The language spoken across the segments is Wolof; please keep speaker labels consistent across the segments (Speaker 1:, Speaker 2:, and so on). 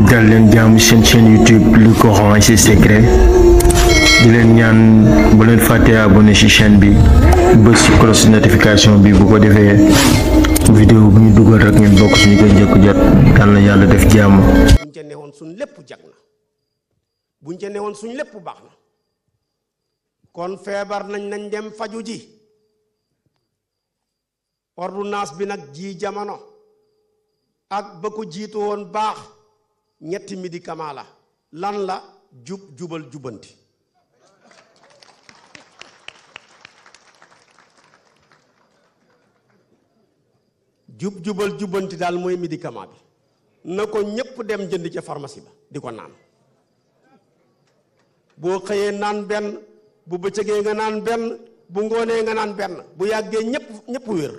Speaker 1: dal leen jaamu seen chaîne YouTube le Coran et ses secrets di leen ñaan bu leen fàtte abonné ci chaîne bi bës ci cloche notification bi bu ko defee vidéo bu ñu dugal rek ngeen bokk suñu koy njëkk jot yal na yàlla def jàmm.
Speaker 2: buñ ca newoon suñ lépp jag na buñ ca newoon suñ lépp baax na kon feebar nañ dem faju ji ordonnance bi nag ji jamono ak ba ko jiitu woon baax ñetti médicament la lan la jubal jubanti jubal jubanti daal mooy médicament bi na ko ñépp dem jënd ca pharmacie ba di ko naan boo xëyee naan benn bu bëccëgee nga naan benn bu ngoonee nga naan benn bu yàggee ñépp wér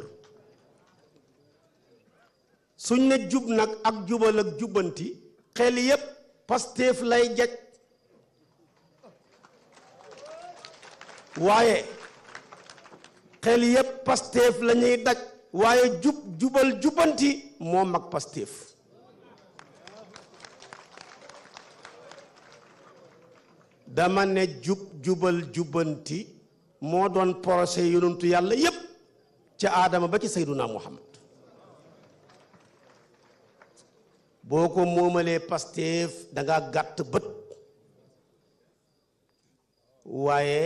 Speaker 2: suñ ne jub nag ak jubal ak jubbanti xel yépp Pastef lay jeg waaye xel yépp Pastef la ñuy daj waaye jubal jubbanti moo mag Pastef dama ne jubal jubbanti moo doon procès yonentu yàlla yépp ca aadama ba ci sayduna Muhammad boo ko moomalee Pastef danga gàtt bët waaye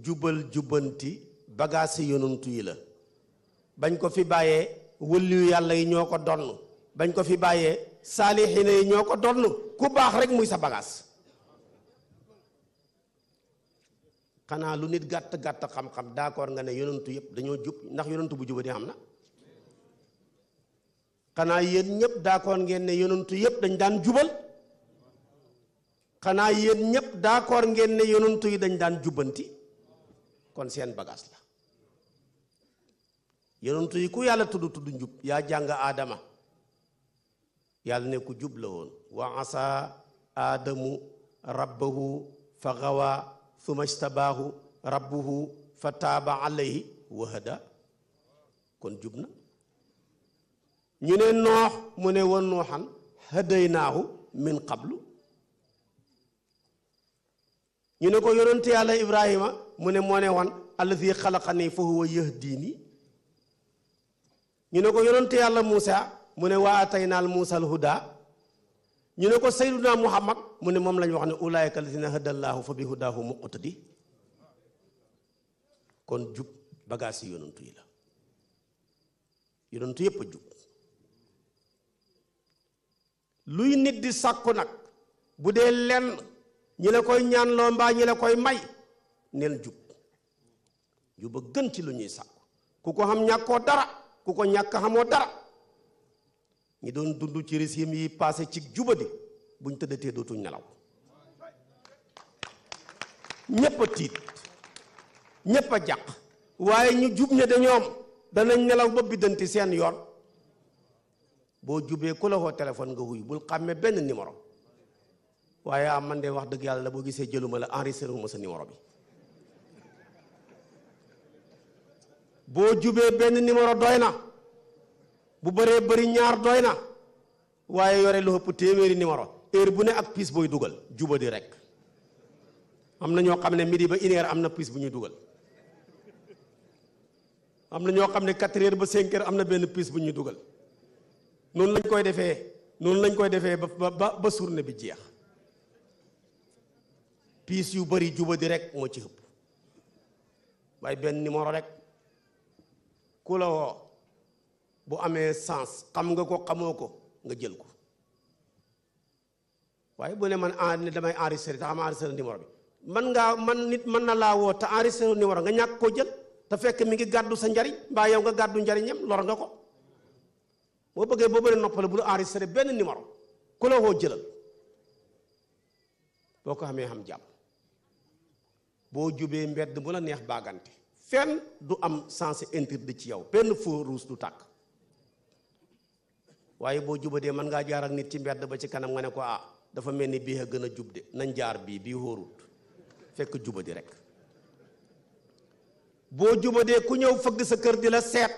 Speaker 2: jubal jubbanti bagaasi yonentu yi la bañ ko fi bàyyee wëlliyu yàlla yi ñoo ko donn bañ ko fi bàyyee saalixiina yi ñoo ko donn ku baax rek muy sa bagaas xanaa lu nit gàtt xam-xam d'accord nga ne yonentu yëpp dañoo jub ndax yonentu bu jubadi am na xanaa yéen ñëpp d'accord ngeen ne yonentu yëpp dañ daan jubal xanaa yéen ñëpp d'accord ngeen ne yonentu yi dañ daan jubbanti kon seen bagage la yonentu yi ku yàlla tudd njub yaa jàng aadama yàlla ne ku jub la woon wa asa aadamu rabbahu fa gawa thumma istabaahu rabbuhu fa taaba alayhi wa hada kon jub na ñu ne noox mu ne wa nuuxan hadaynaahu min qablu ñu ne ko yonente yàlla ibrahima mu ne moo ne wan allazi xalaqani fa huwa yahdini ñu ne ko yonente yàlla muusa mu ne wa ataynaal muusa al huda ñu ne ko sayyiduna muhammad mu ne moom lañ wax ne ulaayika allazina hadallaahu fa bi hudaahu muqtadi kon jub bagaas yi yonentu yi la yonentu yépp a jub luy nit di sàkku nag bu dee lenn ñi la koy ñaan loo mbaa ñi la koy may neel jub a gën ci lu ñuy sàkku ku ko xam ñàkkoo dara ku ko ñàkk xamoo dara ñi doon dund ci régime yi passé ci jubadi buñ tëddatee dootuñ nelaw ñépp a tiit ñépp a jàq waaye ñu jub ne dañoom danañ nelaw ba biddanti seen yoon boo jubee ku la woo téléphone nga wuy bul xàmme benn numéro waaye man de wax dëgg yàlla la boo gisee jëluma la enregistré wu ma sa numéro bi boo jubee benn numéro doy na bu bëree bëri ñaar doy na waaye yore lu ëpp téeméeri numéro heure bu ne ak piis booy dugal jubadi rek am na ñoo xam ne midi ba une heure am na piis bu ñuy dugal am na ñoo xam ne 4 heures ba 5 heures am na benn piis bu ñuy dugal noonu lañ koy defee ba journée bi jeex piis yu bari jubadi rek moo ci ëpp waaye benn numéro rek ku la woo bu amee sens xam nga ko xamoo ko nga jël ko waaye bu ne man ne damay enregistré te xam enregistré numéro bi nit mën na laa woo te enregistré numéro nga ñàkk koo jël te fekk mi ngi gàddu sa njariñ mbaa yow nga gàddu njariñam lor nga ko boo bëggee boo bëri noppale bu la enregistré benn numéro ku la woo jëlal boo ko xamee xam jàmm boo jubee mbedd bu la neex baagante fenn du am sens interdit ci yow benn feu rouge du tàkk waaye boo jubadee mën ngaa jaar ak nit ci mbedd ba ci kanam nga ne ko dafa mel ni bii a gën a jub de nañ jaar bii xóorut fekk jubadi rek boo jubadee ku ñëw fëgg sa kër di la seet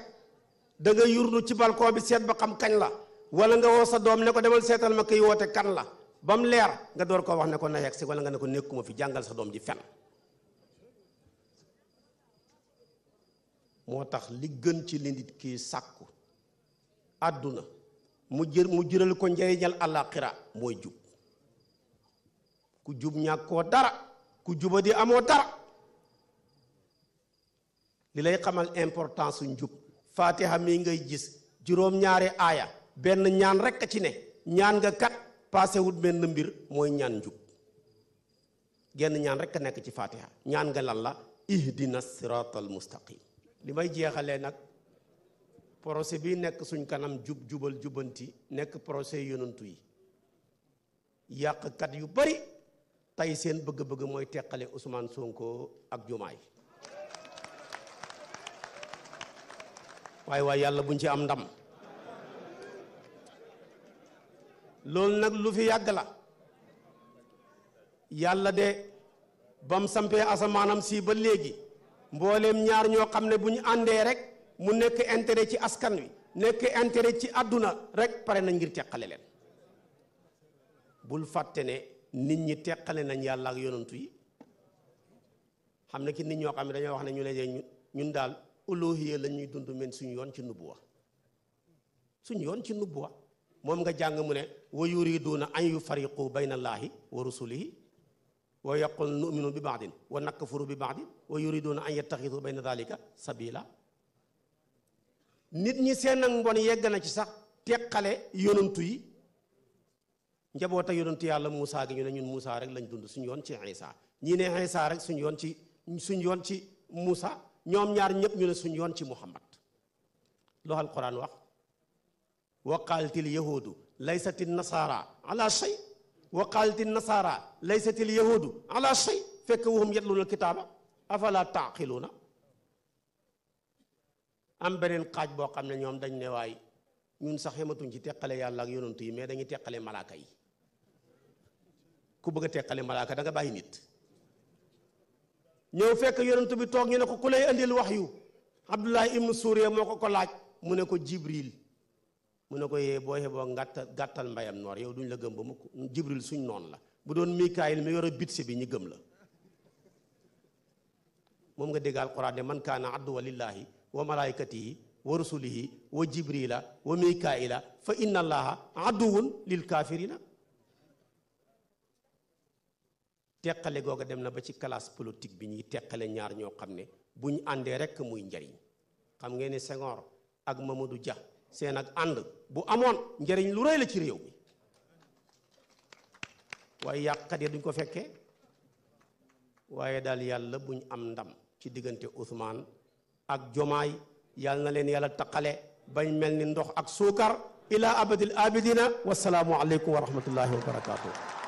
Speaker 2: da nga yurnu ci balcon bi seet ba xam kañ la wala nga woo sa doom ne ko demal seetal ma koy woote kan la ba mu leer nga door ko wax ne ko na yegg si wala nga ne ko nekkuma fi jàngal sa doom ji fen moo tax li gën ci li nit kii sàkku àdduna mu jëral ko njëriñal àllaaxira mooy jub ku jub ñàkkoo dara ku juba di amoo dara li lay xamal importance su njub fatiha mi ngay gis juróom-ñaari aaya benn ñaan rekk a ci ne ñaan nga kat paasewut benn mbir mooy ñaan njub genn ñaan rekk a nekk ci fatiha ñaan nga lan la ihdina siratal mustaqim li may jeexalee nag procès bi nekk suñ kanam jubal jubanti nekk procès yonantu yi yàqkat yu bari tey seen bëgg-bëgg mooy teqale Ousmane Sonko ak Diomaye waaye yàlla buñ ci am ndam loolu nag lu fi yàgg la yàlla de bam sampee asamaanam si ba léegi mbooleem ñaar ñoo xam ne bu ñu àndee rek mu nekk intérêt ci askan wi nekk intérêt ci àdduna rek pare nañ ngir teqale leen bul fàtte ne nit ñi teqale nañ yàlla ak yonantu yi xam ne ki nit ñoo xam ne dañoo wax ne ñu ne ñun daal uluhiyya la ñuy dund men suñu yoon ci nubuwa moom nga jàng mu ne wa yuriduuna an yufariqu bayna allaahi wa rusulihi wa yaqul nu'minu bi ba'din wa nakfuru bi ba'din wa yuriduuna an yattaxidu bayna dalika sabila nit ñi seen ak mbon yegg na ci sax teqale yonantu yi njaboota yonantu yàlla Muusa gi ñu ne ñun Muusa rek lañ dund suñu yoon ci Isa ñii ne Isa rek suñu yoon ci Muusa ñoom ñaar ñëpp ñu ne suñu yoon ci Muhammad loo alquran wax wa qaalatil yahuudu laysatil nasaara ala shay wa qaalatil nasaara laysatil yahuudu ala shay fekk wahum yatluuna alkitaaba afala taaqiluuna am beneen xaaj boo xam ne ñoom dañ ne waay ñun sax xematuñ ci teqale yàlla ak yonantu yi mais dañuy teqale malaaka yi ku bëgg a teqale malaaka da nga bàyyi nit ñëw fekk yonantu bi toog ñu ne ko ku lay andil wax yu Abdullah ibnu Suuriya moo ko laaj mu ne ko Jibril mu ne ko yee boo xeboo gàttal mbayam noor yow duñ la gëm ba mukk Jibril suñ noonu la bu doon Mikaayil mi yore bitse bi ñi gëm la moom nga dégg alquran ne man kaana aduwwan lillahi wa malaikatihi wa rusulihi wa jibrila wa mikaila fa inna allaha aduwwun lil kafirina teqale googa dem na ba ci classe politique bi ñuy teqale ñaar ñoo xam ne bu ñu àndee rekk muy njariñ xam ngeen ne Senghor ak Mamadou Dia seen ak ànd bu amoon njariñ lu rëy la ci réew mi waaye yàqkat yi duñ ko fekkee waaye daal yàlla buñ am ndam ci diggante Ousmane ak Diomaye yàlla na leen yàlla taqale bañ mel ni ndox ak suukar ila abadil abidina wasalaamu aleykum wa rahmatullahi wa barakatuh